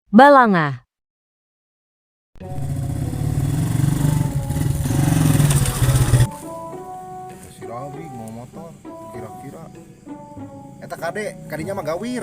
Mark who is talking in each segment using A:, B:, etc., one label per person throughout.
A: Balanga.
B: Si Rabi mau motor kira-kira eta kade kadinya mah gawir.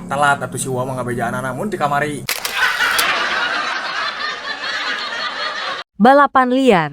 C: Telat atuh si Uwa mah ngabejaan namun di kamari.
A: Balapan liar.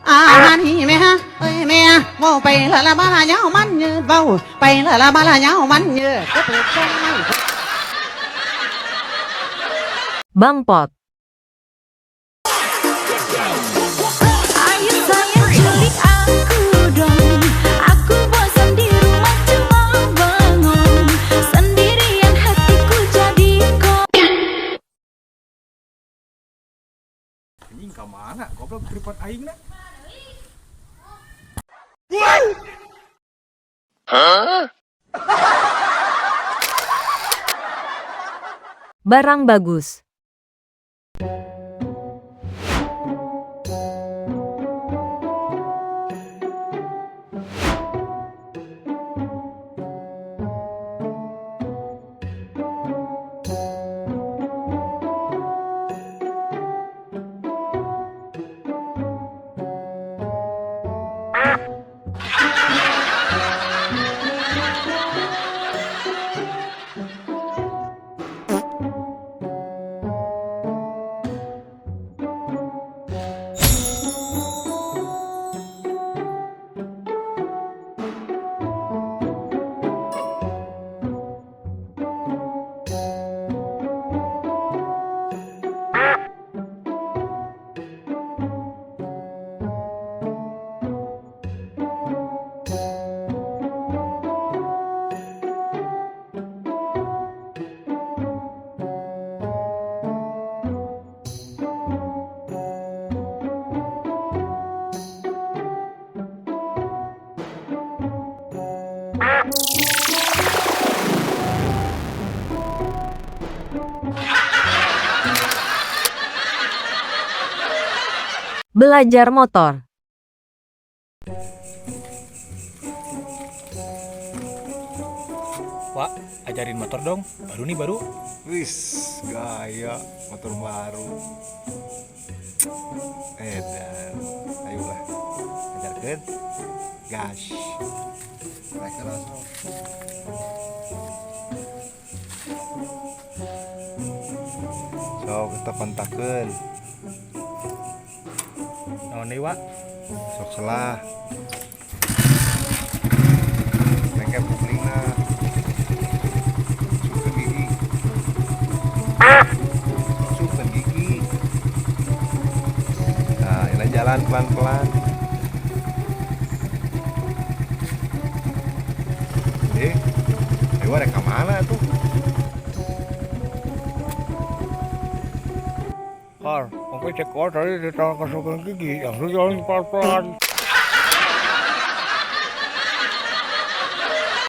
D: อานี่แม่เอ้ยแม่เว้าไปละละบาละยาวมันยืดเว้าไปละละบาละยาวมันยืดก็เปิดช่องไม่
A: Bangpot.
E: Ayo sayang culik aku dong. Aku bosan di rumah cuma bengong. Sendirian hatiku jadi kok.
C: Anjing ka mana? Goblok tripod aing na.
A: Barang bagus. Belajar motor.
C: Wak, ajarin motor dong. Baru nih baru.
B: Wis gaya motor baru. Edan, ayolah ajarkeun gas. Mereka langsung sok kita kontakkeun.
C: Naon deui, Wak?
B: Sok selah mereka bublingna masukkeun gigi, masukkeun gigi. Nah, ini jalan pelan-pelan. Eh, ayo rek ka mana tuh?
F: Kar, aku cek kor tadi ditaruh kasukan gigi, langsung jalan pelan-pelan.